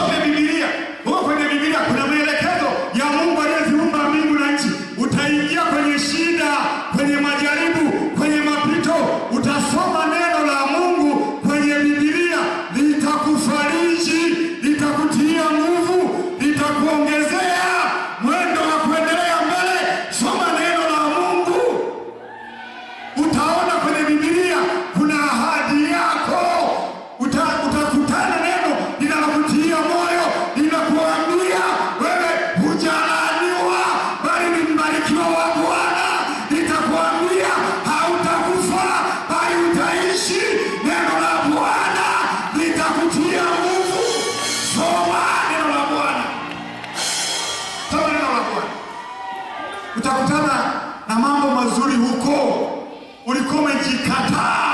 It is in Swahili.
Usome Biblia. Huko kwenye Biblia kuna maelekezo ya Mungu aliyeziumba mbingu na nchi. Utaingia kwenye shida, kwenye majaribu, kwenye mapito, utasoma neno la Mungu kwenye Biblia, litakufariji, litakutia nguvu, litakuongezea mwendo wa kuendelea mbele. Soma neno la Mungu. Utaona kwenye Biblia kuna ahadi yako. Utakutana neno linalokutia moyo, linakuambia wewe hujalaaniwa, bali ni mbarikiwa wa Bwana. Litakuambia hautakufa, bali utaishi. Neno la Bwana litakutia nguvu. Soma neno la Bwana, soma neno la Bwana. Utakutana na mambo mazuri huko ulikuwa umejikataa.